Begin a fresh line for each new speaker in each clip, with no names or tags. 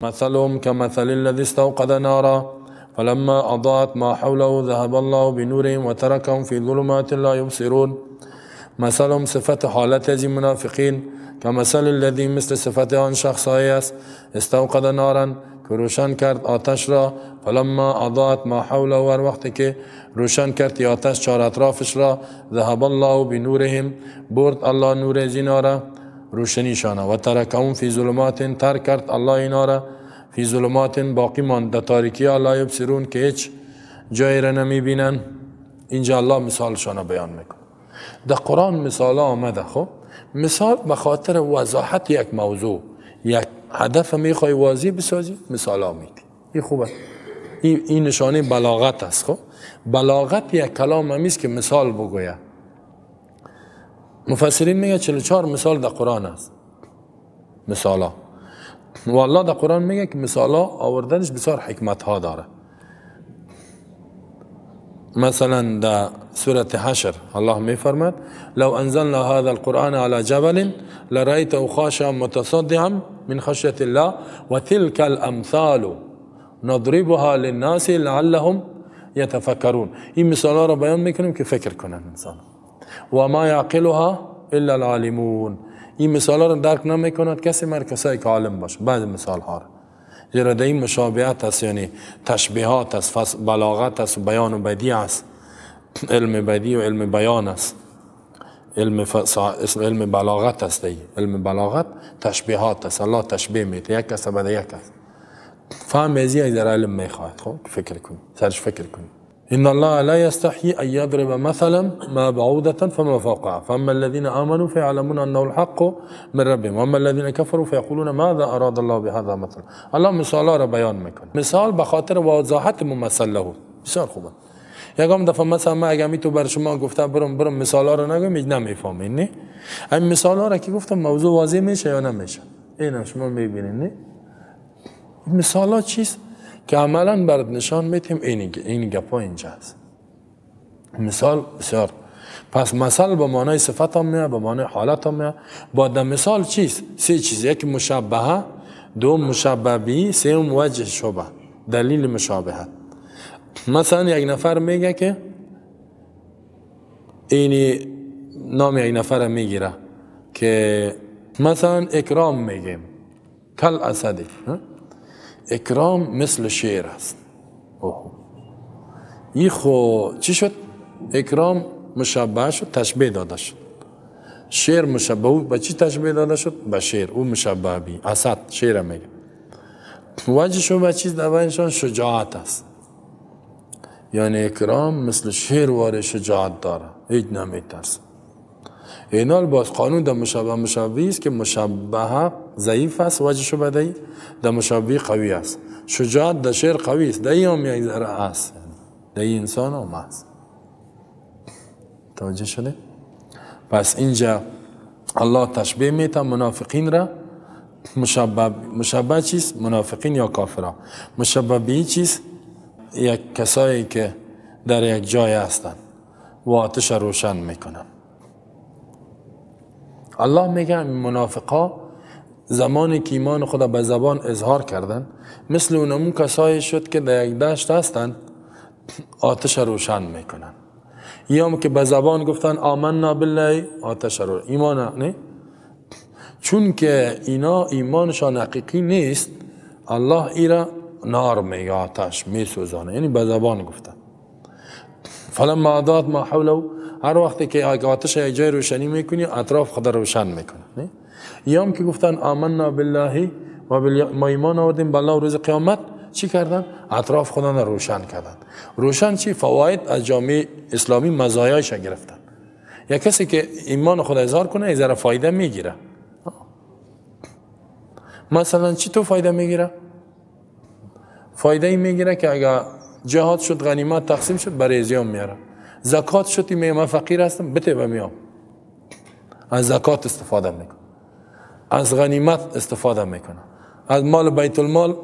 مثلهم كمثل الذي استوقد نارا فلما أضاءت ما حوله ذهب الله بنورهم وتركهم في ظلمات لا يبصرون. مثلهم صفت حالت از منافقین، كمثل الذي مثل صفت آن شخص است، استوقد نارا که روشن کرد آتش را، فلما اضاءت ما حوله هر وقتی که روشن کرد آتش چهار اطرافش را، ذهب الله بنورهم برد الله نور از اینا را، روشنیشانه، و ترکهم فی ظلمات ترک کرد الله اینا را، فی ظلمات باقی ماند در تاریکی، لا یبصرون که هیچ جایی را نمیبینن. اینجا الله مثالشان بیان میکنه. در قرآن مثال آمده. خب مثال به خاطر وضاحت یک موضوع، یک هدف میخوای واضح بسازی، مثال ها میدی. این خوبه، این نشانه بلاغت است. خب بلاغت یک کلام همیست که مثال بگوید. مفسرین میگه 44 مثال در قرآن است، مثال ها. و الله در قرآن میگه که مثال ها آوردنش بسیار حکمت ها داره. مثلا در سورة حشر الله میفرماد لو انزلنا هذا القرآن على جبل لرأيته خاشعا متصدعا من خشية الله وتلك الامثال نضربها للناس لعلهم يتفكرون. این مثال ها را بیان میکنیم که فکر کنن انسان. و ما يعقلها الا العالمون. این مثال ها را درک نمیکند کسی مر کسایی که عالم باشه. بعض مثال ها را زیرا در این مشابهت است، یعنی تشبیهات است، بلاغت است، بیان و بدیع است، علم بدیع و علم بیان است، علم بلاغت است. علم بلاغت تشبیهات است، الله تشبیه میده یک کس به یک کس. فهم ازی در علم میخواهد. خب فکر کنی، سرش فکر کنی. إن الله لا يستحيي أن يضرب مثلا ما بعوضة فما فوقها فأما الذين آمنوا فيعلمون أنه الحق من ربهم وأما الذين كفروا فيقولون ماذا أراد الله بهذا مثلا. الله مثال را بیان میکنه، مثال به خاطر وضاحت ممثل له. بسیار خوبه. یکم دفعه مثلا من اگه می تو بر شما گفتم برم مثال ها رو نگم، هیچ نمیفهمین. نه این مثال ها را که گفتم موضوع واضح میشه یا نمیشه؟ اینا شما میبینین. نه مثال ها چیست که عملا برات نشان میتیم. این گپا اینجا هست. مثال بسیار. پس مثال به معنای صفت هم میاد، به معنای حالت هم میاد. با در مثال چیست؟ سه چیز: یک مشابهه، دوم مشابه به، سوم وجه شبه، دلیل مشابهت. مثلا یک نفر میگه که اینی نام یک نفر میگیره که مثلا اکرام میگیم، کل اسدی، اکرام مثل شیر است. اوه این خو چی شد؟ اکرام مشابه شد، تشبیه داده شد. شیر مشابه او به چی تشبیه داده شد؟ به شیر. او مشابه بی اسد، شیر میگه. وجه شبه چیز در بینشان شجاعت است، یعنی اکرام مثل شیر واره شجاعت داره، هیچ نمیترسه. اینال باز قانون در مشابه مشابه است که مشابه ضعیف است، وجه شبه دی در مشابه قوی است. شجاعت در شیر قوی است، در این هم یک ذره است، در این انسان هم است. توجه شده؟ پس اینجا الله تشبیه میته منافقین را. مشابه چیست؟ منافقین یا کافرها. مشابه به چیست؟ یک کسایی که در یک جای هستند و آتش روشن میکنن. الله میگه منافقا زمانی که ایمان خود به زبان اظهار کردن، مثل اونمون کسایی شد که در یک دشت هستند آتش روشن میکنن. یا که به زبان گفتن آمنا بالله، آتش رو ایمان نه، چون که اینا ایمانشان حقیقی نیست، الله ایرا نار میگه، آتش میسوزانه، یعنی به زبان گفتن. فلما اضاءت ما حوله، هر وقتی که آتش یک جای روشنی میکنی اطراف خود روشن میکنه. نه یا که گفتن آمنا بالله و ما ایمان آوردیم به الله و روز قیامت، چی کردن؟ اطراف خودان را روشن کردن. روشن چی؟ فواید از جامعه اسلامی مزایایش گرفتن. یا کسی که ایمان خود اظهار کنه ذره فایده میگیره. مثلا چی تو فایده میگیره؟ فایده میگیره که اگر جهاد شد، غنیمت تقسیم شد، برای زیان میاره. زکات شد، میگه من فقیر هستم، بته به میام، از زکات استفاده میکنه، از غنیمت استفاده میکنه، از مال بیت المال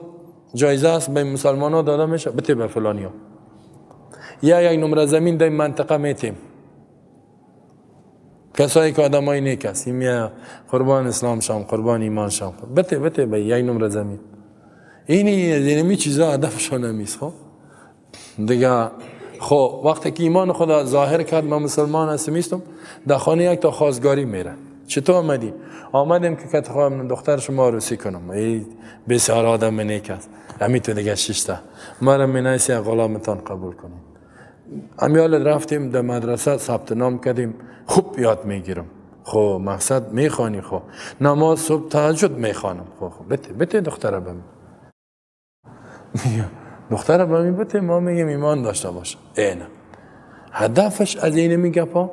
جایزه است به مسلمان ها داده میشه، بته به فلانی ها. یا یک نمره زمین در منطقه میتیم، کسایی که آدمای نیک است، میگه قربان اسلام شام، قربان ایمان شام، بته به یک نمره زمین. اینی اینمی چیزا هدفشان نیست. خب دیگه خب وقتی که ایمان خدا ظاهر کرد، من مسلمان هستم ایستم، در خانه یک تا خواستگاری میره. چطور آمدی؟ آمدیم که کت خواهم دختر شما عروسی کنم. ای بسیار آدم نیک است. همین تو دیگه ششتا مرا منیسی غلامتان قبول کنیم. امیال رفتیم در مدرسه ثبت نام کردیم. خوب یاد میگیرم. خب مقصد میخوانی، خب نماز صبح تهجد میخوانم. خب خب بته بته دختره بمی، دختره بمی بته، ما میگیم ایمان داشته باشه. اینه هدفش از اینه میگه. پا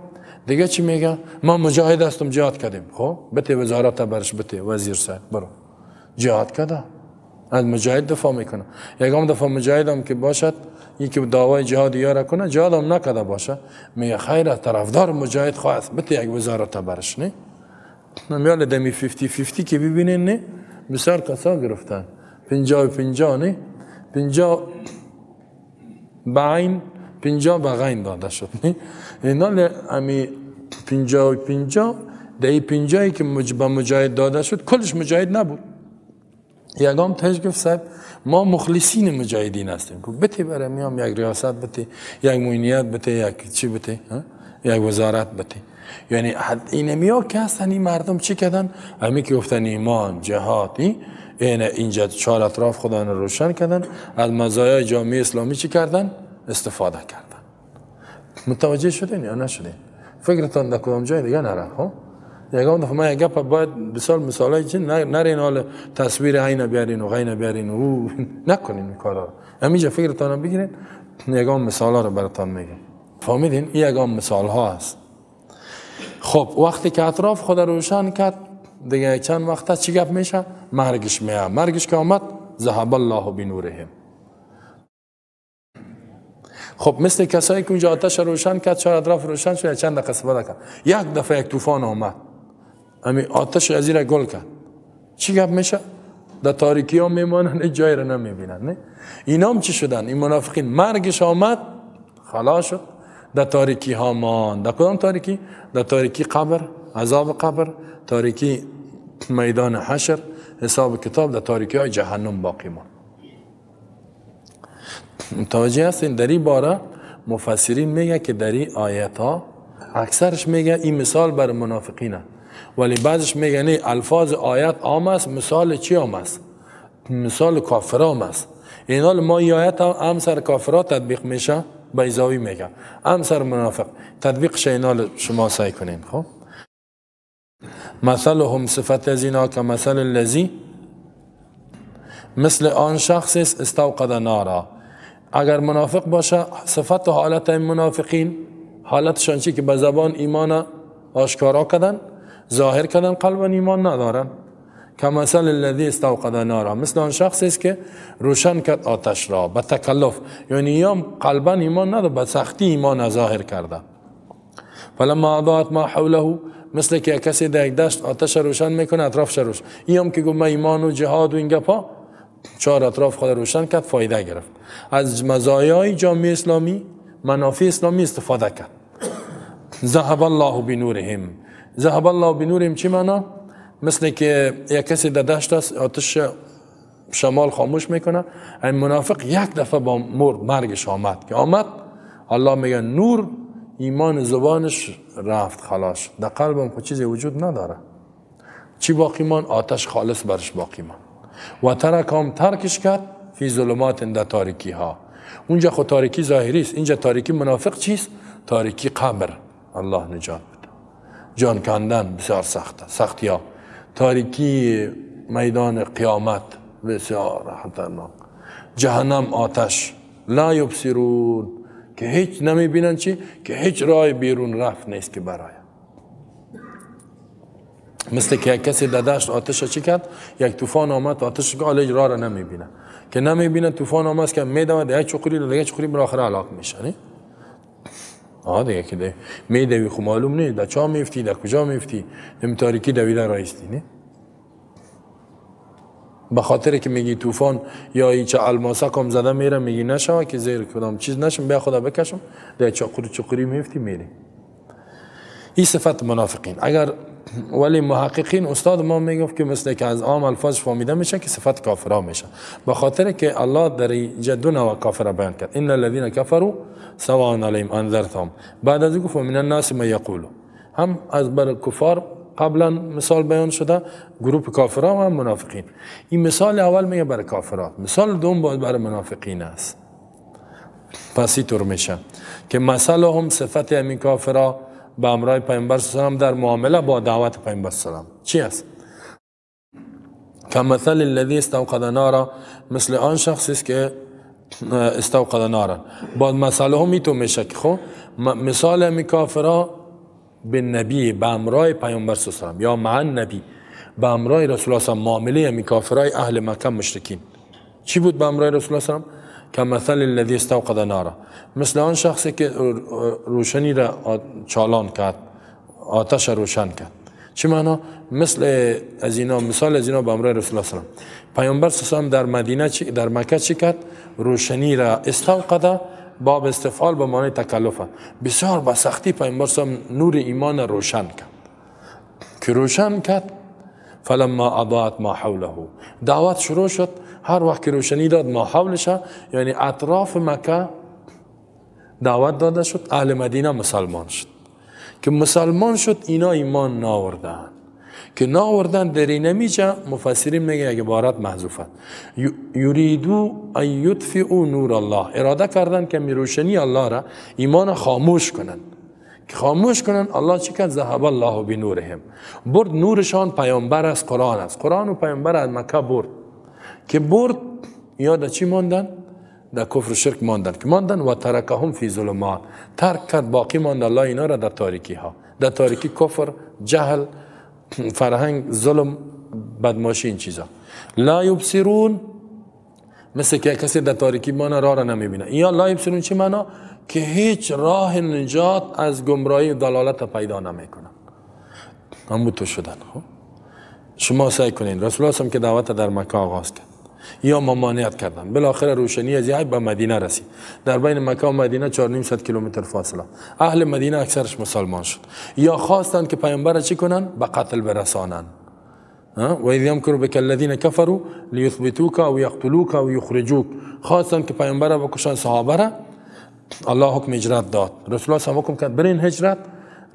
دیگه چی میگه؟ ما مجاهد هستم، جهاد کردیم. خب بته وزارت برش بته، وزیر صاحب برو جهاد کرده، از مجاهد دفاع میکنه. یکم دفعه مجاهد هم که باشد، یکی دعوای جهاد یاره کنه، جهاد هم نکرده باشه، میگه خیر طرفدار مجاهد خواست بته یک وزارت برش. نه میال دمی 50-50 که ببینین، نه بسیار کسا گرفتن 50-50، نه 50 به عین 50 به غین داده شد. نه اینا امی 50-50 در 50 که به مجاهد داده شد کلش مجاهد نبود. یگام تاج گفت صاحب ما مخلصین مجاهدین هستیم. گفت بته بره میام یک ریاست بته، یک معینیت بته، یک چی بته، یک وزارت بته. یعنی اینمیا که هستن این مردم چی کردن؟ همی که گفتن ایمان جهاد، این اینجا چهار اطراف خدا رو روشن کردن، از مزایای جامعه اسلامی چی کردن؟ استفاده کردن. متوجه شدین یا نشدین؟ فکرتان در کدام جای دیگه نره. خب یگام دفعه من یک گپ باید بسیار مثالای چی نرین، حال تصویر عین بیارین و غین بیارین و نکنین این کارا رو. همینجا فکرتان بگیرین، یگام مثالا رو براتون میگم. فهمیدین؟ این یگام مثال ها هست. خب وقتی که اطراف خود روشن کرد دیگه چند وقت چی گپ میشه؟ مرگش میاد. مرگش که آمد ذهب الله بنورهم. خب مثل کسایی که اونجا آتش روشن کرد، چهار اطراف روشن شد، چند دقیقه استفاده کرد، یک دفعه یک طوفان آمد، امی آتش از زیر گل کرد. چی گپ میشه؟ در تاریکی ها میمانن، جای رو نمیبینن. نه اینام چی شدن؟ این منافقین مرگش آمد خلاص شد، در تاریکی ها مان. در کدام تاریکی؟ در تاریکی قبر، عذاب قبر، تاریکی میدان حشر، حساب کتاب، در تاریکی های جهنم باقی مان. متوجه هستین؟ در این باره مفسرین میگه که در این آیت ها اکثرش میگه این مثال بر منافقینه، ولی بعضش میگه نه، الفاظ آیت عام است، مثال چی عام است؟ مثال کافر عام است. این حال ما این آیت هم سر کافرها تطبیق میشه، بیضاوی میگه هم سر منافق تطبیق شه. این حال شما سعی کنین. خب مثلهم صفت از اینا که مثل الذی، مثل آن شخص است استوقد نارا. اگر منافق باشه صفت و حالت این منافقین، حالتشان چی؟ که به زبان ایمان آشکارا کردن، ظاهر کردن، قلبا ایمان ندارن. کمثل الذی استوقد نارا، مثل آن شخص است که روشن کرد آتش را به تکلف، یعنی یا قلبا ایمان نداره، به سختی ایمان ظاهر کرده. فلما اضاءت ما حوله، مثل که کسی در یک دشت آتش روشن میکنه، اطرافش روشن، این که گفت من ایمان و جهاد و این گپا، چهار اطراف خود روشن کرد، فایده گرفت از مزایای جامعه اسلامی، منافع اسلامی استفاده کرد. ذهب الله بنورهم. ذهب الله بنورهم چی معنا؟ مثل که یک کسی در دشت است، آتش شمال خاموش میکنه، این منافق یک دفعه با مرگش آمد، که آمد الله میگه نور ایمان زبانش رفت، خلاص در قلبم خود چیزی وجود نداره. چی باقی مان؟ آتش خالص برش باقی مان. و ترکم، ترکش کرد، فی ظلمات، در تاریکی ها. اونجا خود تاریکی ظاهری است، اینجا تاریکی منافق چیست؟ تاریکی قبر. الله نجات بده. جان کندن بسیار سخته، سختی ها. تاریکی میدان قیامت بسیار خطرناک. جهنم آتش، لا یبصرون، که هیچ نمیبینن چی؟ که هیچ راه بیرون رفت نیست که برای. مثل که یک کسی در دشت آتش چی کرد؟ یک طوفان آمد، آتش که حالا راه را نمیبینه، که نمیبینه طوفان آمد که میدوه یک چقری دیگه چقری بالاخره هلاک میشه. نه آه دیگه که ده میدوی خو معلوم نیست در چا میفتی، در کجا میفتی، نمی تاریکی دویده رایستی. نه به خاطر که میگی طوفان یا ایچه الماسه کم زده میره، میگی نشوه که زیر کدام چیز نشم، بیا خدا بکشم، در چقری چقری میفتی میری. این صفت منافقین. اگر ولی محققین استاد ما میگفت که مثل که از عام الفاظ فهمیده میشه که صفت کافرها میشه، به خاطر که الله در اینجا دو نوع کافر بیان کرد، ان الذين كفروا سواء عليهم انذرتهم، بعد از گفت من الناس ما یقولوا، هم از بر کفار قبلا مثال بیان شده، گروه کافرها و هم منافقین. این مثال اول میگه بر کافرها، مثال دوم باز بر منافقین است. پس اینطور میشه که مثلا هم صفت همین کافرها به امرای پیامبر صلی الله علیه و در معامله با دعوت پیامبر صلی الله علیه و چی است؟ کمثل الذی استوقد نارا، مثل آن شخصی است که استوقد نارا. بعد مثلا هم اینطور میشه که خب مثال همین کافرها به نبی، به امرای پیامبر صلی الله علیه و یا مع النبی، به امرای رسول الله صلی الله علیه و معامله همین کافرای اهل مکه مشرکین چی بود به امرای رسول الله صلی الله علیه و؟ کمثل الذی استوقد نارا، مثل آن شخصی که روشنی را چالان کرد، آتش روشن کرد. چی معنا؟ مثل از اینا، مثال از اینا به امرای رسول الله صلی الله علیه و. پیامبر صلی الله علیه و در مدینه چی، در مکه چی کرد؟ روشنی را استوقد، باب استفعال به معنی تکلفه. بسیار با سختی پیامبر صلی الله علیه و نور ایمان روشن کرد. که روشن کرد، فلما اضاءت ما حوله، دعوت شروع شد. هر وقت که روشنی داد ما حولش، یعنی اطراف مکه دعوت داده شد، اهل مدینه مسلمان شد. که مسلمان شد اینا ایمان ناوردن، که ناوردن در اینمیجا مفسرین میگه یک عبارت محذوفه، یریدو ان یطفئوا نور الله، اراده کردن که می روشنی الله را، ایمان خاموش کنن. که خاموش کنن، الله چی کرد؟ ذهب الله بنورهم، برد نورشان. پیامبر از قرآن است، قرآن و پیامبر از مکه برد. که برد یا در چی ماندن؟ در کفر و شرک ماندن. که ماندن و ترکهم فی ظلمات، ترک کرد، باقی ماند الله اینا را در تاریکی ها، در تاریکی کفر، جهل، فرهنگ، ظلم، بدماشی، این چیزا. لا یبصرون، مثل که کسی در تاریکی مانه راه را نمیبینه. یا لا یبصرون چی معنا؟ که هیچ راه نجات از گمراهی و دلالت پیدا نمیکنن، همون تو شدن. خب شما سعی کنین، رسول الله که دعوت در مکه آغاز کرد یا ممانعت کردن، بالاخره روشنی از به مدینه رسید. در بین مکه و مدینه 450 کیلومتر فاصله. اهل مدینه اکثرش مسلمان شد. یا خواستند که پیامبر چی کنن؟ به قتل برسانن. و اذ یمکر بک الذین کفروا لیثبتوک او یقتلوک او یخرجوک، خواستند که پیامبر بکشن، صحابه را. الله حکم هجرت داد. رسول الله حکم کرد برین هجرت.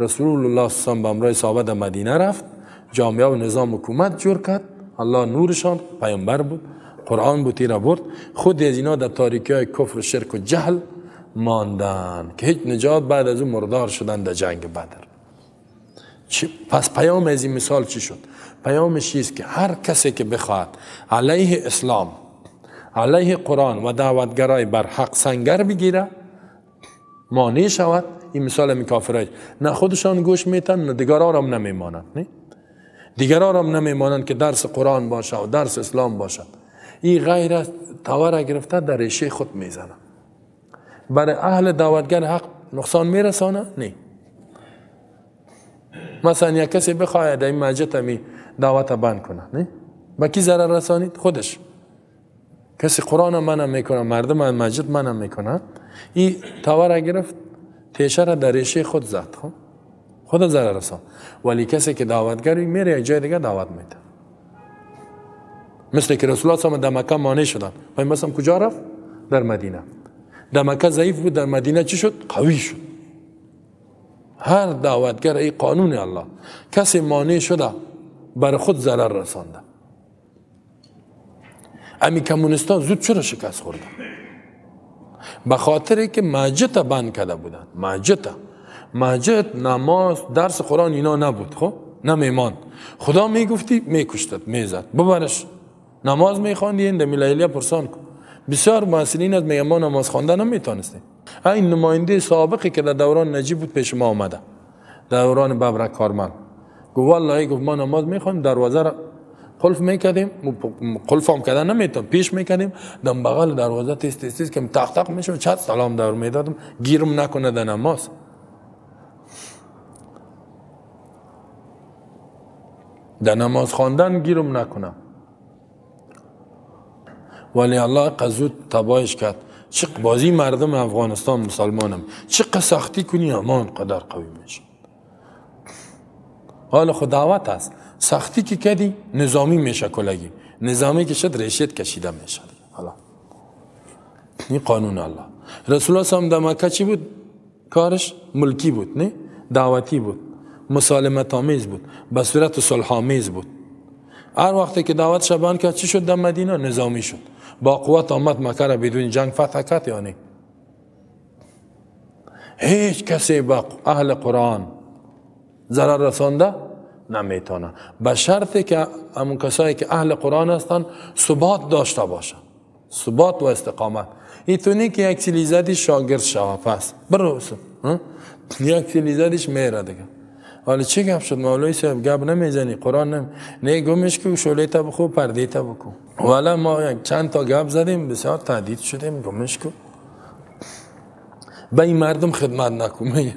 رسول الله صلی الله علیه و به امرای صحابه در مدینه رفت، جامعه و نظام حکومت جور کرد. الله نورشان، پیامبر بود، قرآن بود، تیره برد. خود از اینا در تاریکی های کفر و شرک و جهل ماندن که هیچ نجات بعد از اون مردار شدن در جنگ بدر. پس پیام از این مثال چی شد؟ پیامش چیست که هر کسی که بخواهد علیه اسلام، علیه قرآن و دعوتگرای بر حق سنگر بگیره، مانع شود، این مثال می کافرای نه خودشان گوش میتن، نه دیگران هم نمیمانند، نه دیگران هم نمیمانند که درس قرآن باشه و درس اسلام باشد. این غیر تاور گرفته در ریشه خود میزنه. برای اهل دعوتگر حق نقصان میرسانه؟ نه. مثلا یک کسی بخواهد در این مسجد می دعوت بند کنه، نه؟ با کی ضرر رسانید؟ خودش. کسی قرآن منع میکنه، مردم از مسجد منع میکنه، این تاور گرفت تیشه را در ریشه خود زد، خب خود ضرر رسان. ولی کسی که دعوتگری میره یک جای دیگه دعوت میده. مثل که رسول الله صلی الله علیه و در مکه مانع شدن، پیامبر کجا رفت؟ در مدینه. در مکه ضعیف بود، در مدینه چی شد؟ قوی شد. هر دعوتگر ای قانون الله، کسی مانع شده بر خود ضرر رسانده. امی کمونیستان زود چرا شکست خوردن؟ به خاطر که مسجد بند کرده بودن. مسجد نماز، درس قرآن اینا نبود، خب نمیمان. خدا میگفتی میکشتد، میزد، ببرش. نماز میخواندی این دمیلیلیا پرسان کن. بسیار محصلین از میگن ما نماز خواندن نمیتونستیم. این نماینده سابقی که در دوران نجیب بود پیش ما آمده، دوران ببرک کارمل، گفت والله، گفت ما نماز میخوایم، دروازه را قلف میکردیم، قلف هم کردن نمیتون، پیش میکردیم، دم بغل دروازه تیز تیز تیز که تق تق میشد، چت سلام دور میدادم گیرم نکنه در نماز. در نماز خواندن گیرم نکنه. ولی الله قزود تبایش کرد. چه بازی مردم افغانستان مسلمانم، چه سختی کنی امان قدر قوی میشه. حالا خود دعوت است. سختی که کدی نظامی میشه کلگی، نظامی که شد ریشت کشیده میشه. حالا این قانون الله. رسول الله صلی در مکه چی بود؟ کارش ملکی بود، نه دعوتی بود، مسالمت آمیز بود، به صورت صلح آمیز بود. هر وقتی که دعوت شبان کرد چی شد در مدینه؟ نظامی شد. با قوت آمد مکه را بدون جنگ فتح کرد. یعنی هیچ کسی با اهل قرآن ضرر رسانده نمیتونه، به شرطی که همون کسایی که اهل قرآن هستند ثبات داشته باشن، ثبات و استقامت. اینطوری که یک سیلی زدی شاگرد شوه، پس برو یک سیلی زدیش میره دیگه. حالا چی گپ شد مولوی صاحب؟ گپ نمیزنی، قرآن نه گمش کو، شعله تا بخو، پرده تا بکو. والا ما یک چند تا گپ زدیم، بسیار تهدید شدیم، گمش کو، به این مردم خدمت نکن.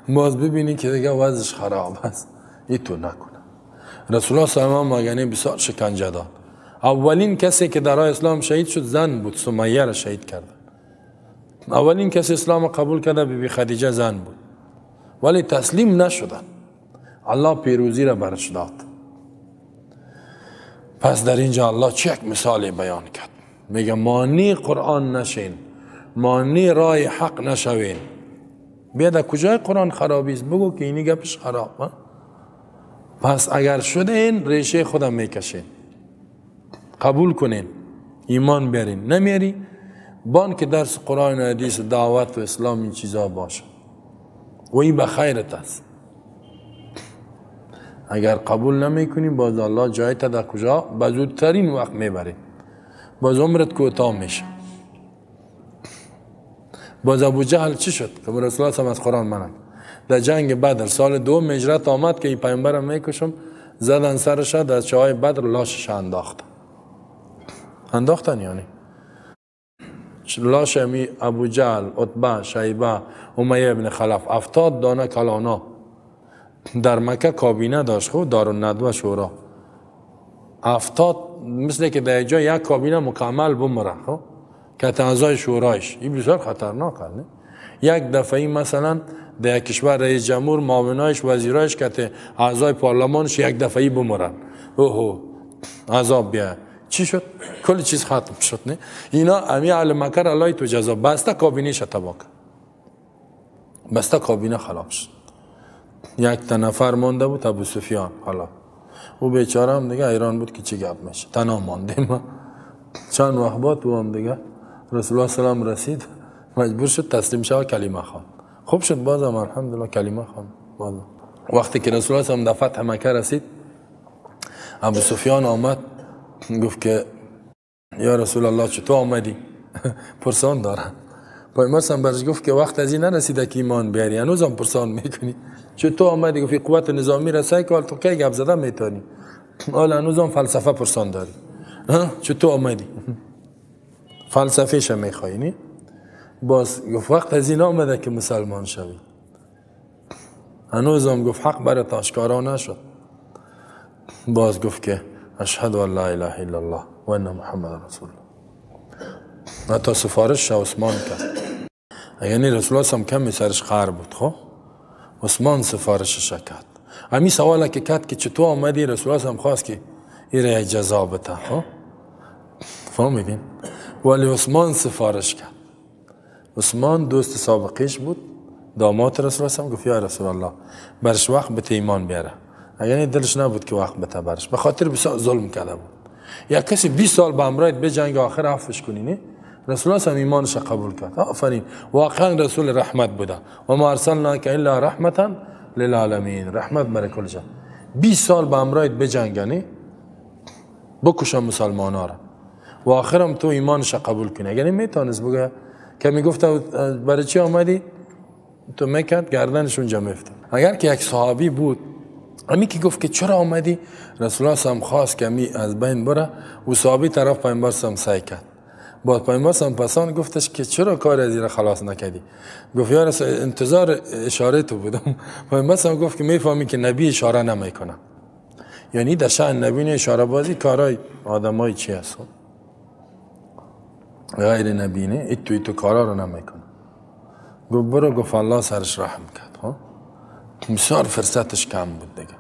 باز ببینی که دیگه وضعش خراب است، این تو نکنه. رسول الله صلی الله علیه و آله بسیار شکنجه داد. اولین کسی که در اسلام شهید شد زن بود، سمیه را شهید کردن. اولین کسی اسلام قبول کرده بی بی خدیجه زن بود، ولی تسلیم نشدن. الله پیروزی را برش داد. پس در اینجا الله چه یک مثال بیان کرد؟ میگه مانی قرآن نشین، مانی رای حق نشوین. بیا در کجای قرآن خرابی است؟ بگو که اینی گپش خراب. پس اگر شده این ریشه خودم میکشین، قبول کنین، ایمان بیارین. نمیاری بان که درس قرآن و حدیث دعوت و اسلام این چیزا باشه و این به خیرت است. اگر قبول نمی کنی باز الله جای تا در کجا به زودترین وقت میبره، باز عمرت کوتاه میشه. باز ابو جهل چی شد که رسول الله از قرآن منع در جنگ بدر سال 2 هجرت آمد که این پیامبرم میکشم، زدن سرش در چای بدر، لاشش انداخت. انداختن یعنی لاش امی ابو جهل، عتبه، شیبه، امیه ابن خلف، 70 دانه کلانا در مکه کابینه داشت، خب دارالندوه شورا 70، مثل که در جای یک کابینه مکمل بمره، خب که اعضای شورایش. این بسیار خطرناک است. یک دفعه مثلا در یک کشور رئیس جمهور، معاونایش، وزیرایش که اعضای پارلمانش یک دفعه بمرن، اوه عذاب بیا. چی شد؟ کل چیز ختم شد. نه اینا امی اهل مکه را لای تو جزا بسته کابینه تباه کرد، بسته کابینه خراب شد. یک تا نفر مانده بود، ابو سفیان. حالا او بیچاره هم دیگه ایران بود که چی گپ میشه، تنها مانده. ما چند وقت بعد او هم دیگه رسول الله سلام رسید، مجبور شد تسلیم شود، کلمه خواند. خوب شد بازم الحمدلله کلمه خواند. بازم وقتی که رسول الله سلام در فتح مکه رسید، ابو سفیان آمد گفت که یا رسول الله چطور آمدی؟ پرسان دارم. پیامبر هم برش گفت که وقت از این نرسیده که ایمان بیاری، هنوزم پرسان میکنی. چطور آمدی؟ گفت قوت نظامی رسای که تو کی گپ زده میتونی، حالا هنوزم فلسفه پرسان داری. چطور آمدی؟ فلسفهش میخوای نی؟ باز گفت وقت از این آمده که مسلمان شوی. هنوزم گفت حق برات آشکارا نشد. باز گفت که اشهد ان لا اله الا الله و ان محمد رسول الله. حتی سفارش عثمان کرد. یعنی رسول الله هم کمی سرش قهر بود، خب عثمان سفارشش کرد. همین سواله که کرد که چطور آمدی، رسول الله هم خواست که ایره جزا بده، خب فهمیدین؟ ولی عثمان سفارش کرد. عثمان دوست سابقیش بود، داماد رسول الله، گفت یا رسول الله برش وقت به ایمان بیاره. یعنی دلش نبود که وقت بده برش، به خاطر بسیار ظلم کرده بود. یا کسی 20 سال به امرایت به جنگ آخر عفوش کنی، نه؟ رسول الله هم ایمانش قبول کرد. آفرین، واقعا رسول رحمت بوده. و ما ارسلناک الا رحمتا للعالمین، رحمت برای کل جهان. 20 سال به امرایت به جنگ، نه؟ بکشم مسلمانا را و آخرم تو ایمانش قبول کنی. یعنی میتونست بگه که میگفت برای چی آمدی؟ تو میکرد گردنش اونجا میفتاد. اگر که یک صحابی بود، امی که گفت که چرا آمدی، رسول الله هم خواست که امی از بین بره، و صحابی طرف پیامبر هم سعی کرد. بعد پیامبر هم پسان گفتش که چرا کار از این خلاص نکردی؟ گفت یا رسول انتظار اشاره تو بودم. پیامبر هم گفت که میفهمی که نبی اشاره نمیکنه. یعنی در شأن نبی اشاره بازی کارای آدمای چی هست؟ غیر نبی نه، ایتو کارا رو نمیکنه. گفت برو، گفت الله سرش رحم کرد. ها بسیار فرصتش کم بود دیگه.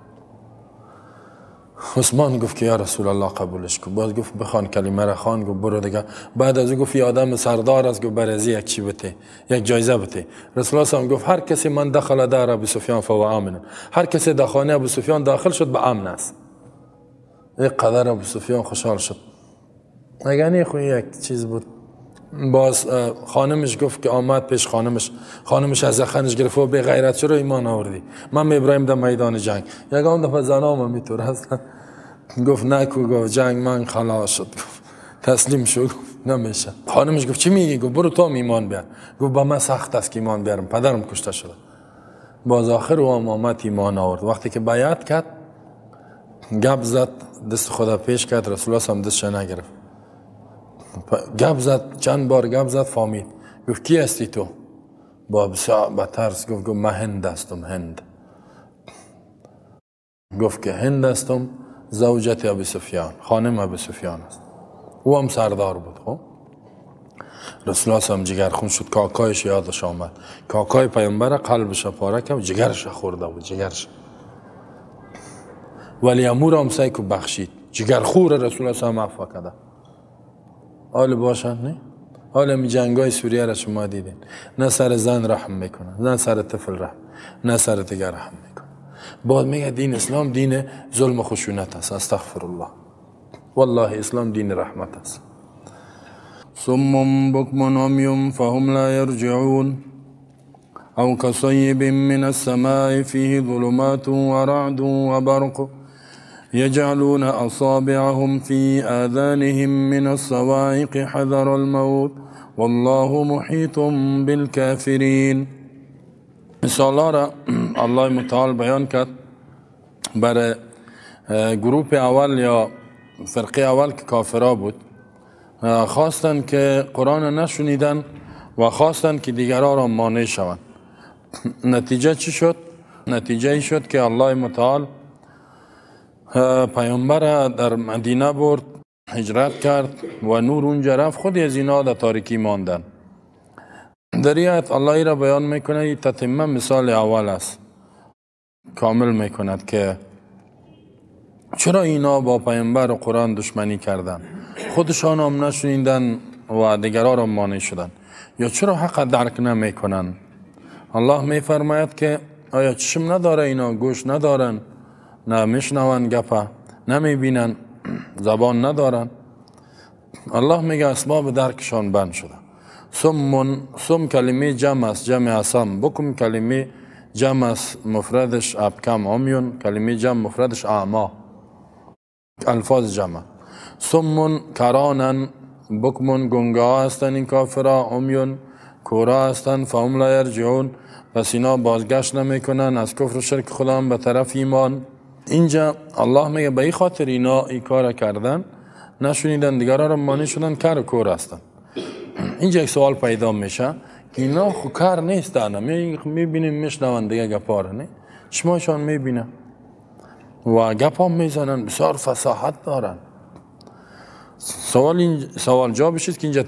عثمان گفت که یا رسول الله قبولش کن. باز گفت بخوان کلمه را خوان، گفت برو دیگه. بعد از او گفت یه آدم سردار است، گفت برازی یک چی بته، یک جایزه بته. رسول الله صلی گفت هر کسی من دخل دار ابو سفیان فهو آمن، هر کسی در خانه ابو سفیان داخل شد به امن است. این قدر ابو سفیان خوشحال شد. اگر نه خو یک چیز بود. باز خانمش گفت که آمد پیش خانمش، خانمش از زخنش گرفت و به غیرت چرا ایمان آوردی؟ من ابراهیم در میدان جنگ یگان دفعه زنام میتور هستن. گفت نکو، گفت جنگ من خلاص شد، گفت تسلیم شد، گفت نمیشه. خانمش گفت چی میگی؟ گفت برو تو هم ایمان بیار. گفت با من سخت است که ایمان بیارم، پدرم کشته شده. باز آخر او هم آمد ایمان آورد. وقتی که بیعت کرد گپ زد، دست خدا پیش کرد، رسول الله هم دستش نگرفت. گپ زد، چند بار گپ زد، فهمید. گفت کی هستی تو؟ با بسیار با ترس گفت من هند هستم، هند. گفت که هند هستم، زوجت ابو سفیان، خانم ابو سفیان است. او هم سردار بود. خب رسول الله هم جگرخون شد، کاکایش یادش آمد، کاکای پیامبر قلبش پاره کرد، جگرش خورده بود، جگرش. ولی امور هم سعی کو بخشید، جگرخور رسول الله هم عفو کرده. حال باشن نه؟ حالا می جنگای سوریه را شما دیدین، نه سر زن رحم میکنن، نه سر طفل رحم، نه سر دیگر رحم میکنن. بعد میگه دین اسلام دین ظلم و خشونت است. استغفر الله. والله اسلام دین رحمت است. صم بكم عمي فهم لا يرجعون او كصيب من السماء فيه ظلمات ورعد وبرق يجعلون أصابعهم في آذانهم من الصواعق حذر الموت والله محيط بالكافرين. مثال را الله متعال بیان کرد برای گروه اول یا فرقه اول که کافرا بود، خواستند که قرآن نشنیدن و خواستند که دیگران را مانع شوند. نتیجه چی شد؟ نتیجه شد که الله متعال پیامبر در مدینه برد، هجرت کرد و نور اونجا رفت، خود از اینا در تاریکی ماندن. در این آیت الله را بیان میکنه، این تتمه مثال اول است، کامل میکند که چرا اینا با پیامبر و قرآن دشمنی کردن، خودشان هم نشنیدن و دیگران را مانع شدن، یا چرا حق درک نمیکنن. الله میفرماید که آیا چشم نداره اینا، گوش ندارن، نه میشنون گپه، نمیبینن، زبان ندارن. الله میگه اسباب درکشان بند شده. سم کلمه جمع است، جمع اسم. بکم کلمه جمع است، مفردش ابکم عمیون، کلمه جمع مفردش اعما، الفاظ جمع. سمون کرانن، بکمون گنگا هستن این کافرا، عمیون کورا هستن، فهم لا یرجعون، پس اینا بازگشت نمیکنن از کفر و شرک خدا به طرف ایمان. اینجا الله میگه به این خاطر اینا این کار کردن، نشنیدن، دیگران را مانع شدن، کر و کور هستن. اینجا یک سوال پیدا میشه که اینا خو کر نیستن، میبینیم میشنون دیگه گپاره، نه چشماشان میبینه و گپ هم میزنن، بسیار فصاحت دارن. سوال جوابش است که اینجا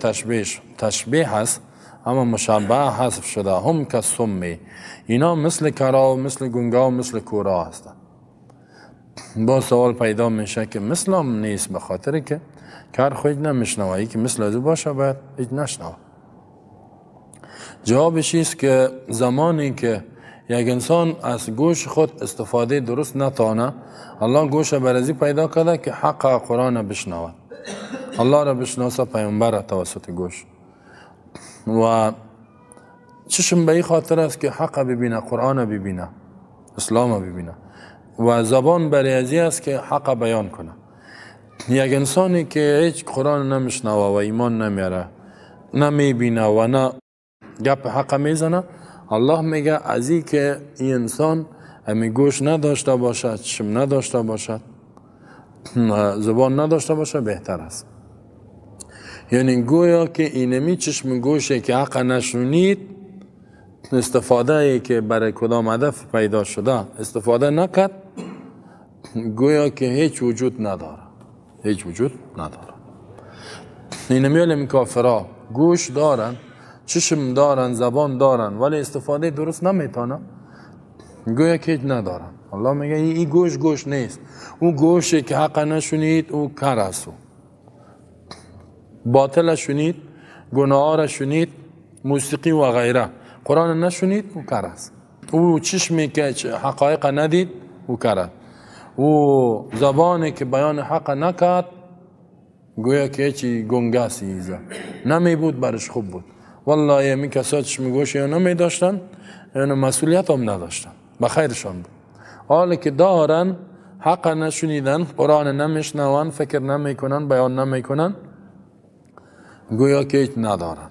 تشبیه هست، اما مشابه حذف شده. هم کسمی، اینا مثل کرا و مثل گنگا و مثل کورا هستن. با سوال پیدا میشه که مثل هم نیست، به خاطر که کر خود نمیشنوه، که مثل از او باشه باید هیچ نشنوه. جوابش است که زمانی که یک انسان از گوش خود استفاده درست نتانه، الله گوش برازی پیدا کرده که حق قرآن بشنوه، الله را بشناسه، پیامبر توسط گوش، و چشم به این خاطر است که حق ببینه، قرآن ببینه، اسلام ببینه، و زبان برای ازی است که حق بیان کنه. یک انسانی که هیچ قرآن نمیشنوه و ایمان نمیاره، نمیبینه و نه گپ حق میزنه، الله میگه از این که این انسان امی گوش نداشته باشد، چشم نداشته باشد، زبان نداشته باشه، بهتر است. یعنی گویا که اینمی چشم گوشه که حق نشنید، استفاده ای که برای کدام هدف پیدا شده استفاده نکرد، گویا که هیچ وجود نداره، هیچ وجود نداره. اینمی علم کافرا گوش دارن، چشم دارن، زبان دارن، ولی استفاده درست نمیتونه، گویا که هیچ ندارن. الله میگه این گوش گوش نیست، او گوشی که حق نشنید او کر است، باطل شنید، گناه را شنید، موسیقی و غیره، قرآن نشنید او کر است. او چشمی که حقایق ندید او کر است. او زبانی که بیان حق نکرد گویا که چی گنگه ایزه نمی بود، برش خوب بود. والله می کسا چشم گوش یا نمی داشتن، یعنی مسئولیت هم نداشتن، بخیرشان بود. حالی که دارن حق نشنیدن، قرآن نمیشنون، فکر نمیکنن، بیان نمیکنن، گویا که هیچ ندارن.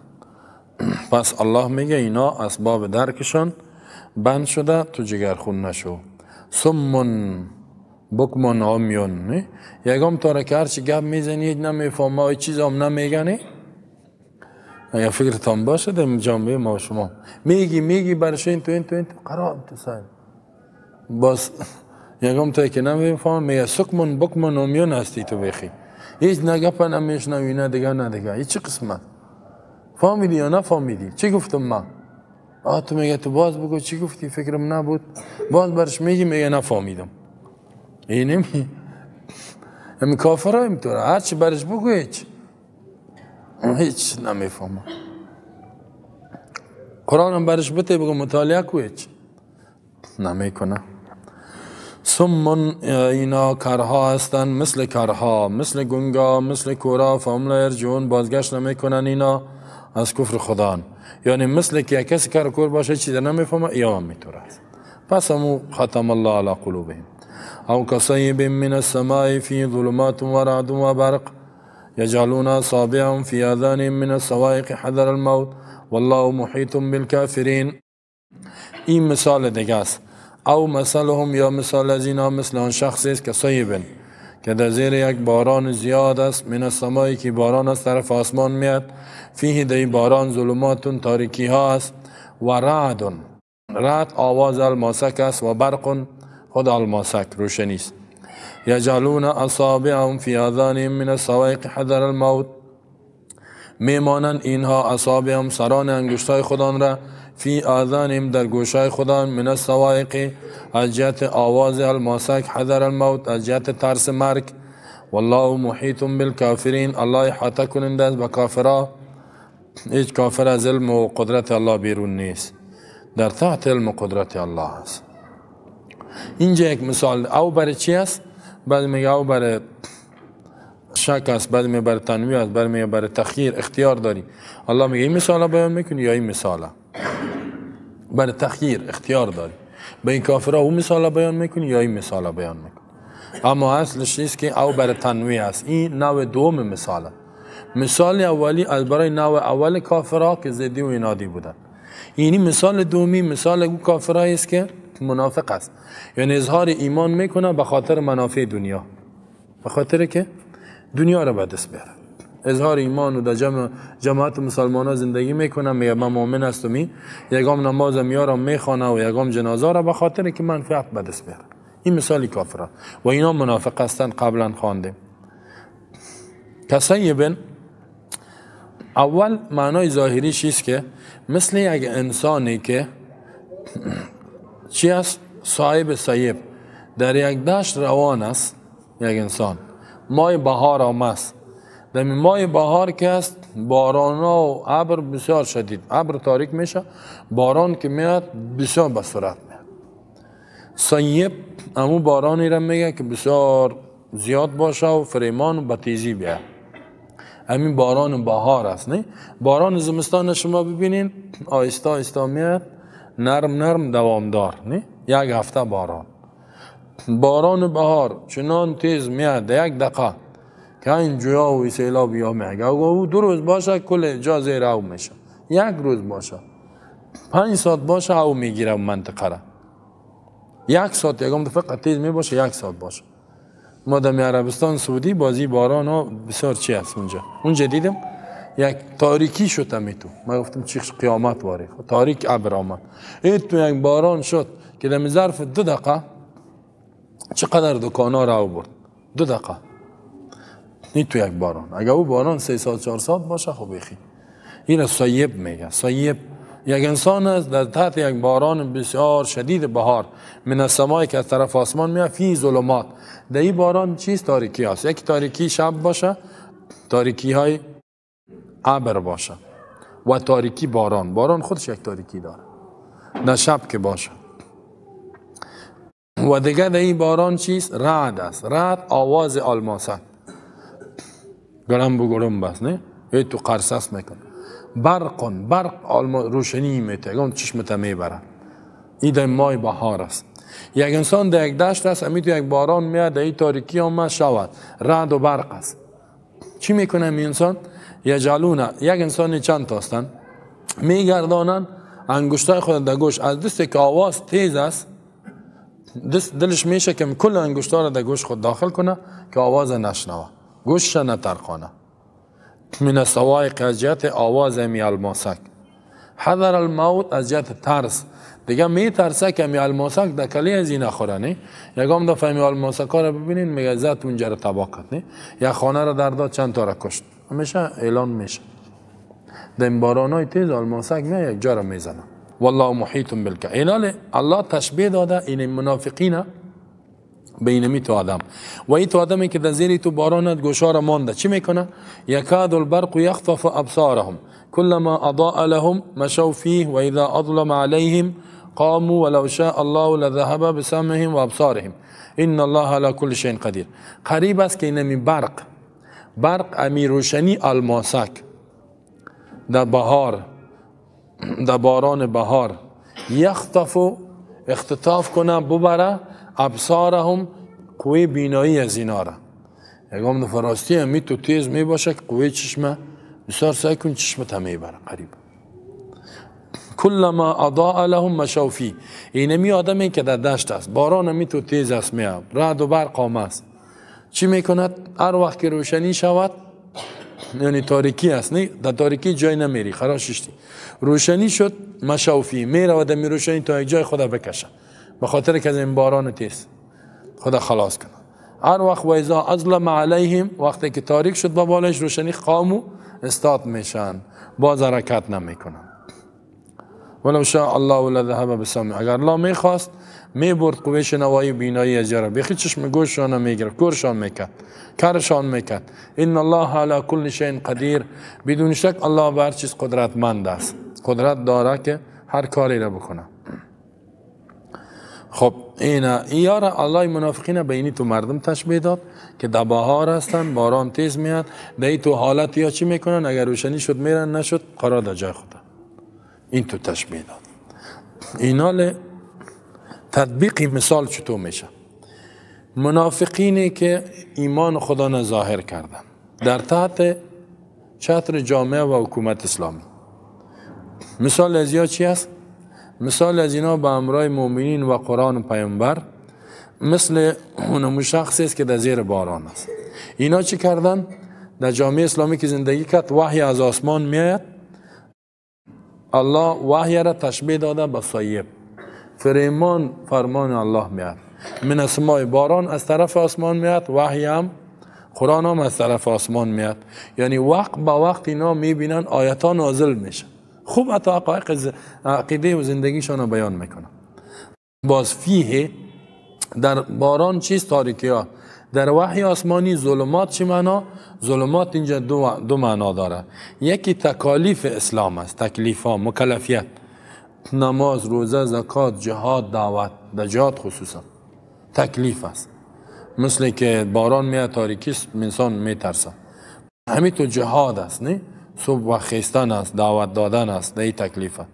پس الله میگه اینا اسباب درکشان بند شده، تو جگرخون نشو. صم بکم عمیون، یگام تاره که هرچی گپ میزنی هیچ نمیفهمه، هیچ چیز هم نمیگنی. اگر فکرتان باشه در جامعه ما شما میگی برش این تو این تو این تو قرار تو سن باز یگام تا که نمیفهم میگه سکمون بکمون عمیون هستی تو بخی، هیچ نگپ نمیشنوی، نه دیگه نه دیگه، هیچ قسمت فهمیدی یا نفهمیدی چی گفتم من؟ آه تو میگه تو باز بگو چی گفتی، فکرم نبود. باز برش میگی میگه نفهمیدم. این نمی همین کافرها اینطوره، هرچی برش بگو هیچ نمیفهمه. قرآن هم برش بده بگو مطالعه کو، هیچ نمیکنه. صم اینا کرها هستن، مثل کرها، مثل گنگا، مثل کورا، فهم لا یرجعون، بازگشت نمیکنن اینا از کفر خدان. یعنی مثل که کسی کر کور باشه چیز نمیفهمه، اینا هم میتوره است. پس همو ختم الله علی قلوبهم. او کصیب من السماء فی ظلمات و رعد و برق یجعلون اصابعهم فی آذانهم من الصواعق حذر الموت والله محیط بالکافرین. این مثال دیگه است. او مثلهم یا مثال از اینا مثل آن شخصی است که صیب، که در زیر یک باران زیاد است، من السماء که باران از طرف آسمان میاد، فیه در باران ظلمات تاریکی ها است، و رعد، رعد آواز الماسک است، و برق خود الماسک روشنی است. یجعلون اصابعهم فی آذانهم من الصواعق حذر الموت، میمانند اینها اصابعهم سران انگشتای خودان را، فی آذانهم در گوشای خودان، من الصواعق از جهت آواز الماسک، حذر الموت از جهت ترس مرگ. والله محیط بالکافرین، الله احاطه کننده است به کافرها. هیچ کافر از علم و قدرت الله بیرون نیست، در تحت علم و قدرت الله است. اینجا یک مثال او برای چی است؟ بعد میگه او برای شک است، بعد میگه برای تنویع است، بعد میگه برای تخییر، اختیار داری. الله میگه این مثال بیان میکنی یا این مثال برای تخییر اختیار داری. به این کافرها او مثال بیان میکنی یا این مثال بیان میکنی. اما اصلش نیست که او برای تنویع است. این نوع دوم مثاله. مثال اولی از برای نوع اول کافرها که زدی و اینادی بودن. اینی مثال دومی مثال او کافرهایی است که منافق است، یعنی اظهار ایمان میکنه به خاطر منافع دنیا، به خاطر که دنیا را به دست بیاره. اظهار ایمان و در جماعت مسلمان ها زندگی میکنه، میگه من مؤمن هستم، یگام نماز میارم میخوانه و یگام جنازه را به خاطر که منفعت به دست بیاره. این مثالی کافره و اینا منافق هستند، قبلا خواندیم. کصیب اول معنای ظاهریش است که مثل یک انسانی که چی است؟ صاحب صیب در یک دشت روان است. یک انسان ماه بهار آمد، در ماه بهار که است باران و ابر بسیار شدید، ابر تاریک میشه، باران که میاد بسیار به سرعت میاد. صیب امو بارانی را میگه که بسیار زیاد باشه و فریمان و به تیزی بیاد. همین باران بهار است، نه؟ باران زمستان شما ببینین آهسته آهسته میاد، نرم نرم دوامدار، نه؟ یک هفته باران. باران بهار چنان تیز میاد یک دقیقه که این جویا و سیلاب یا میاد. او دو روز باشه کل جا زیر او میشه، یک روز باشه 5 ساعت باشه او میگیره منطقه را. یک ساعت یکم دفعه تیز میباشه، یک ساعت باشه. ما در عربستان سعودی بازی باران ها بسیار چی است اونجا. اونجا دیدم یک تاریکی شد تو. من گفتم چی قیامت واری، تاریک ابر آمد. این تو یک باران شد که در ظرف 2 دقیقه چقدر دکانا را آورد. 2 دقیقه. این تو یک باران. اگر او باران 3 ساعت 4 ساعت باشه خب بخی. این صیب میگه. صیب یک انسان است در تحت یک باران بسیار شدید بهار، من السماء که از طرف آسمان میاد، فی ظلمات. در این باران چیز تاریکی است. یک تاریکی شب باشه، تاریکی های ابر باشه و تاریکی باران. باران خودش یک تاریکی داره در شب که باشه. و دیگه در این باران چیست؟ رعد است. رعد آواز آلماسه، گرم بو گرم بس نه، هی تو قرصص میکنه. برقون، برق روشنی میته، اون چشمت میبره. این در ماه بهار است. یک انسان در یک دشت است، امی تو یک باران میاد، در این تاریکی آمد شود، رعد و برق است. چی میکنه این انسان؟ یجعلون، یک انسان چند تا هستن میگردانن انگشتای خود در گوش، از دست که آواز تیز است دست دلش میشه که کل انگشتا را در گوش خود داخل کنه که آواز نشنوه، گوشش نترقانه. من الصواعق، از جهت آواز امی الماسک. حذر الموت، از جهت ترس. دیگه میترسه که امی الماسک در کلی از این نخوره نه. یکم دفعه امی الماسک ها را ببینین میگه زد اونجا را تباه کرد نه، یک خانه را در داد چند تا را کشت، همیشه اعلان میشه. در این بارانای تیز الماسک میاد یک جا را میزنه. والله محیط بالکافرین. الله تشبیه داده این منافقین به اینمی تو آدم و این تو آدمی که در زیر تو بارانت گوشا را مانده چی میکنه؟ یکاد البرق یخطف ابصارهم كلما اضاء لهم مشوا فيه واذا اظلم عليهم قاموا ولو شاء الله لذهب بسمعهم وابصارهم ان الله على كل شيء قدیر. قریب است که اینمی برق، برق امی روشنی الماسک در بهار، در باران بهار، یخطف اختطاف کنه ببره ابصارهم قوه بینایی از اینا را. یکم دفعه راستی همی تو تیز می باشه که قوه چشمه بسیار سعی کن چشمت هم میبره قریب. کلما اضاء لهم مشوا فیه. اینمی آدمی که در دشت است، باران همی تو تیز است میاد، رعد و برق آمد است، چی میکند؟ هر وقت که روشنی شود، یعنی تاریکی است نه، در تاریکی جای نمیری، خراششتی. روشنی شد مشوا فیه، میره و در روشنی تا یک جای خدا بکشه، به خاطر که از این باران تیز خدا خلاص کنه. هر وقت و اذا اظلم علیهم، وقتی که تاریک شد با بالش روشنی، قامو استاد میشن، باز حرکت نمیکنن. ولو شاء الله لذهب بسمع، اگر الله میخواست میبرد قوه شنوایی بینایی از جرا، بیخی چشم گوششان میگرفت، کورشان میکرد، کرشان میکرد. ان الله علی کل شیء قدیر، بدون شک الله بر چیز قدرتمند است، قدرت داره که هر کاری را بکنه. خب اینا یارا الله منافقین به اینی تو مردم تشبیه داد که در بهار هستن، باران تیز میاد، در این تو حالت یا چی میکنن؟ اگر روشنی شد میرن، نشد قرار در جای خدا. این تو تشبیه داد. اینا تطبیقی مثال چطور میشه؟ منافقینی که ایمان خدا را ظاهر کردن در تحت چتر جامعه و حکومت اسلامی، مثال از یا چی است؟ مثال از اینا به امرای مؤمنین و قرآن و پیامبر مثل اونمو شخصی است که در زیر باران است. اینا چی کردن؟ در جامعه اسلامی که زندگی کرد، وحی از آسمان میآید، الله وحی را تشبیه داده به صیب، فرمان فرمان الله میاد، من اسمای باران از طرف آسمان میاد، وحی هم قرآن هم از طرف آسمان میاد. یعنی وقت به وقت اینا میبینن آیت ها نازل میشه، خوب حتی حقایق عقیده و زندگیشان رو بیان میکنه. باز فیه در باران چیست؟ تاریکی ها. در وحی آسمانی ظلمات چی معنا؟ ظلمات اینجا دو معنا داره. یکی تکالیف اسلام است، تکلیف ها، مکلفیت، نماز، روزه، زکات، جهاد، دعوت، در جهاد خصوصا تکلیف است. مثل که باران میاد تاریکی است، انسان میترسه. همین تو جهاد است، نه؟ صبح و خیستن است، دعوت دادن است، در تکلیف است،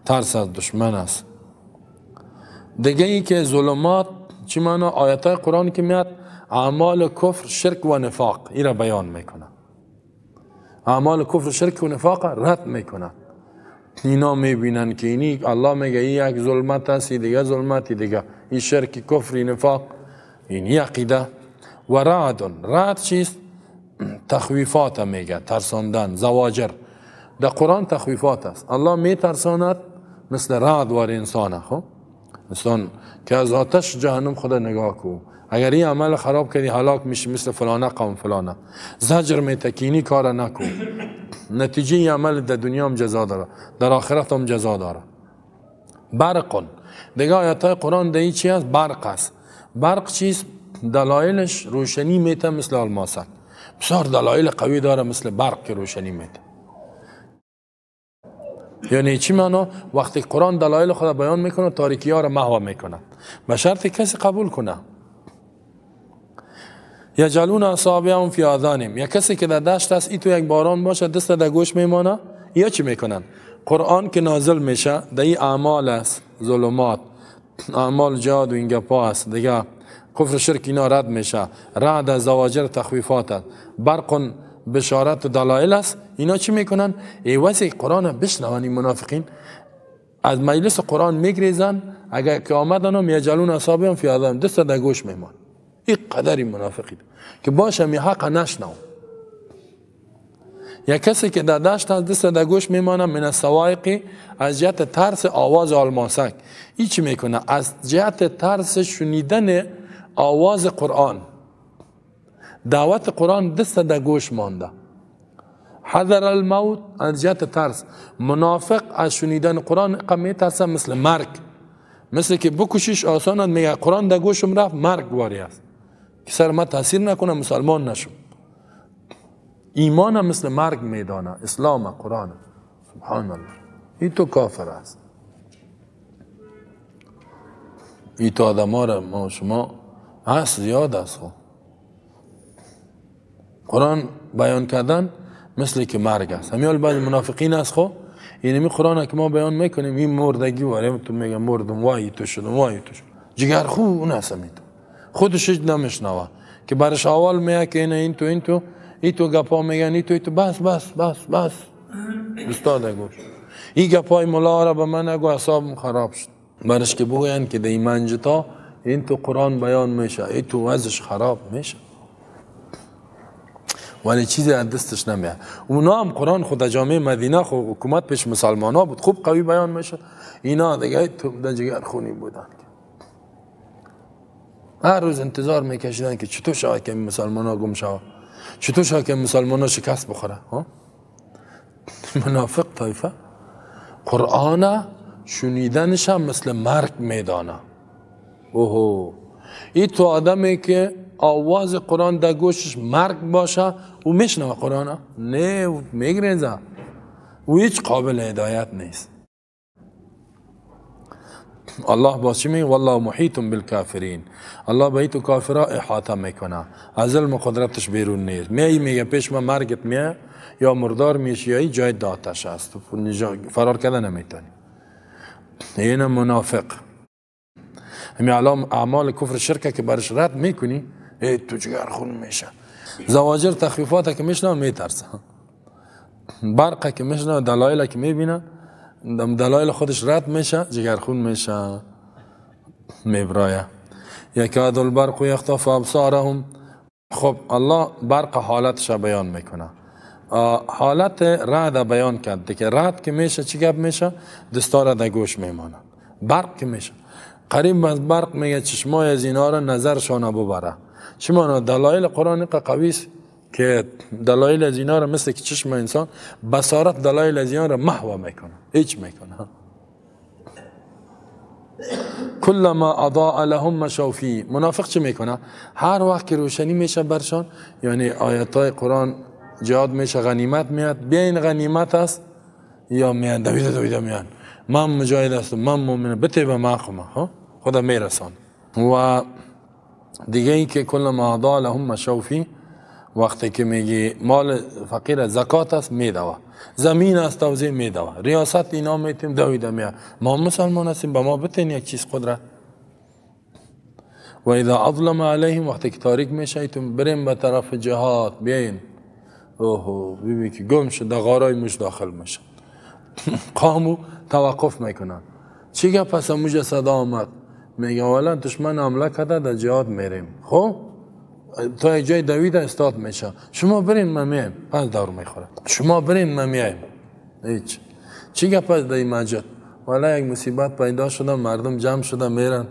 ترس از دشمن است. دیگه ای که ظلمات چی معنا؟ آیت های قرآن که میاد اعمال کفر، شرک و نفاق، این را بیان میکنه. اعمال کفر، شرک و نفاق رد میکنه. اینا میبینن که اینی الله میگه این یک ظلمت است، این دیگه ظلمت، این دیگه، این شرک، کفر، نفاق، این عقیده. و رعد، رعد چیست؟ تخویفات میگه، ترساندن، زواجر. در قرآن تخویفات است. الله میترساند مثل رعد وار انسانه. خب انسان که از آتش جهنم خدا نگاه کو، اگر این عمل خراب کردی هلاک میشی، مثل فلانه قوم فلانه. زجر میتکینی کار نکو. نتیجه عمل در دنیا هم جزا داره، در آخرت هم جزا داره. برقون دیگه آیات های قرآن در چی است؟ برق است. برق چیست؟ دلایلش روشنی میته مثل الماسک. بسیار دلایل قوی داره مثل برق که روشنی میته. یعنی چی معنا؟ وقتی قرآن دلایل خود بیان میکنه تاریکی ها را محو میکنه، به شرط کسی قبول کنه. یجعلون اصابعهم فی آذانهم، یا کسی که در دشت است ای تو یک باران باشه دست در گوش میمانه، یا چی میکنن؟ قرآن که نازل میشه در این اعمال است، ظلمات، اعمال جهاد و این گپا است دیگه، کفر شرک اینا رد میشه، رد از زواجر تخویفات است، برق بشارت و دلایل است. اینا چی میکنن؟ ایوازی قرآن بشنون این منافقین از مجلس قرآن میگریزن، اگر که آمدن هم یجعلون اصابعهم فی آذانهم، دست در گوش میمان. این قدری منافقین که باشه می حق نشنو. یا کسی که در دشت از دست در گوش میمانه، من الصواعق، از جهت ترس آواز آلماسک. این چی میکنه؟ از جهت ترس شنیدن آواز قرآن، دعوت قرآن دست در گوش مانده. حذر الموت، از جهت ترس. منافق از شنیدن قرآن میترسه مثل مرگ، مثل که بکشیش آسان، میگه قرآن در گوشم رفت مرگ واری است که سر ما تاثیر نکنه مسلمان نشم. ایمان مثل مرگ میدانه، اسلام قرآن. سبحان الله، این تو کافر است. این تو آدم ها را ما شما هست زیاد است. قرآن بیان کردن مثل که مرگ است. همیال بعض منافقین است. خب اینمی قرآن که ما بیان میکنیم این مردگی واره، تو میگه مردم وای تو شدم وای تو شدم، جگر خو اون هست، خودش نمیشنوه که برش اول میگه که این تو این تو ای تو گپا میگن، ای تو ای تو، بس بس بس بس استاد گوش این گپای ملا را به من نگو اعصابم خراب شد. برش که بگوین که در منجتا این تو قرآن بیان میشه، ای تو وضعش خراب میشه، ولی چیزی از دستش نمیاد. اونا هم قرآن خود جامعه مدینه خود حکومت پیش مسلمان ها بود، خوب قوی بیان میشه. اینا دیگه تو در جگر خونی بودن، هر روز انتظار میکشیدن که چطور شود که مسلمان ها گم شود، چطور شود که مسلمان ها شکست بخوره. منافق طایفه قرآن شنیدنش هم مثل مرگ میدانه. اوهو، این تو آدمی که آواز قرآن در گوشش مرگ باشه او میشنوه قرآن؟ نه، میگریزه، او هیچ قابل هدایت نیست. الله باز چی میگه؟ والله محیط بالکافرین. الله به تو کافرها احاطه میکنه، از علم قدرتش بیرون نیست. میای میگه پیش ما مرگت میه یا مردار میشی یا جای داتش است، فرار کردن نمیتونی. این منافق همین الان اعمال کفر شرکه که برش رد میکنی ای تو جگر خون میشه. زواجر تخفیفات که میشنه میترسه، برقه که میشنه، دلایل که میبینه دلایل خودش رد میشه، جگرخون میشه، میبرایه. یکاد البرق یخطف ابصارهم. خب الله برق حالتش بیان میکنه، حالت رد بیان کرد که رد که میشه چی گپ میشه؟ دستار در گوش میمانه. برق که میشه قریب از برق میگه چشمای از اینا را نظرشان ببره. چی مانا؟ دلایل قرآن قوی است که دلایل از اینا را مثل که چشم انسان بصارت دلایل از اینا را محو میکنه، هیچ میکنه. کلما اضاء لهم مشوا فیه. منافق چی میکنه؟ هر وقت که روشنی میشه برشان، یعنی آیات قرآن جهاد میشه، غنیمت میاد، بیاین غنیمت است یا میان دویده دویده میان، من مجاهد هستم، من مؤمنم، بته به من خما خدا میرسان. و دیگه این که کلما اضاء لهم مشوا فیه، وقتی که میگی مال فقیر زکات است میدوه، زمین است توزیع میدوه، ریاست اینا میتیم دویده میاد، ما مسلمان هستیم به ما بتین یک چیز قدرت. و اذا اظلم علیهم، وقتی که تاریک میشه ایتون بریم به طرف جهاد بیاین، اوه ببین که گم شد در غارای موش داخل میشه. قامو توقف میکنن. چی گه پس موج صدا آمد؟ میگه اولا دشمن حمله کرده در جهاد میریم، خب تا یک جای دوید استاد میشه، شما برین من میایم. پس دور میخوره، شما برین من میایم. هیچ چی گپ از در مسجد؟ والا یک مصیبت پیدا شده، مردم جمع شده میرن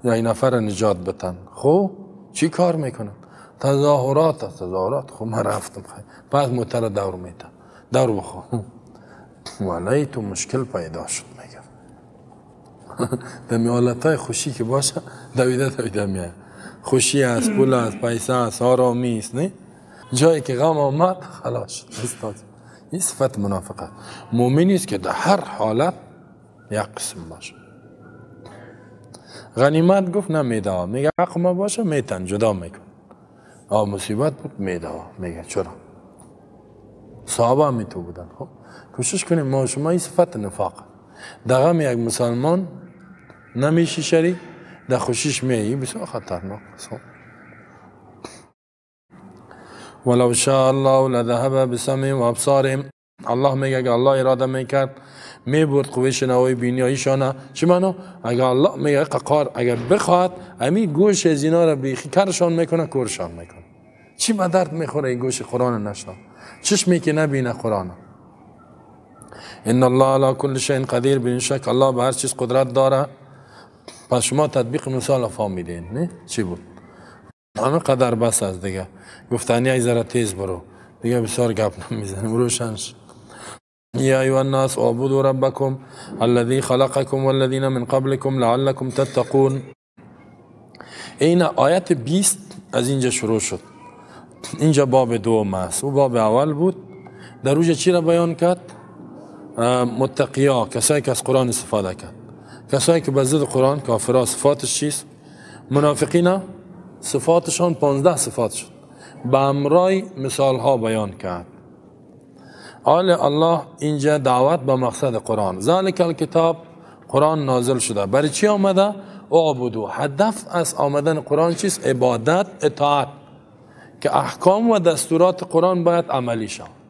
یا یک نفر نجات بتن. خب چی کار میکنن؟ تظاهرات تظاهرات. خب من رفتم، خیلی پس موتر دور میته، دور بخو. ولی تو مشکل پیدا شد میگه. در حالتهای خوشی که باشه دویده دویده میاد. خوشی است، پول است، پیسه است، آرامی است، نه؟ جایی که غم آمد خلاص شد. استاد این صفت منافقت. مؤمنی است که در هر حالت یک قسم باشه. غنیمت گفت نمیده، میگه حق ما باشه میتن جدا میکن. آ مصیبت بود میده، میگه چرا؟ صحابه هم تو بودن. خب کوشش کنیم ما شما این صفت نفاق. در غم یک مسلمان نمیشی شریک، در خوشیش میایی، بسیار خطرناک است. ولو شاء الله لذهب بسمعهم و ابصارهم. الله میگه اگه الله اراده میکرد میبرد قوه شنوایی بیناییشانه. چی معنی؟ اگه الله میگه قار اگر بخواد امی گوش از اینا را بیخی کرشان میکنه، کورشان میکنه. چی به درد میخوره این گوش قرآن نشنو، چشمی که نبینه قرآن. ان الله علی کل شیء قدیر. بین شک الله به هر چیز قدرت داره. پس شما تطبیق مثال فهمیدین نه چی بود؟ همه قدر بس است دیگه. گفتنی ای ذره تیز برو دیگه، بسیار گپ نمیزنیم، روشن شد. یا ایها الناس اعبدوا ربکم الذی خلقکم والذین من قبلکم لعلکم تتقون. این آیت 20 از اینجا شروع شد. اینجا باب دوم است. او باب اول بود. در اوج چی را بیان کرد؟ متقیا، کسایی که از قرآن استفاده کرد، کسایی که به ضد قرآن کافرها صفاتش چیست؟ منافقین صفاتشان 15 صفات شد، به امرای مثال ها بیان کرد. آل الله اینجا دعوت به مقصد قرآن. ذالک الکتاب، قرآن نازل شده برای چی آمده؟ اعبدو. هدف از آمدن قرآن چیست؟ عبادت، اطاعت، که احکام و دستورات قرآن باید عملی شود.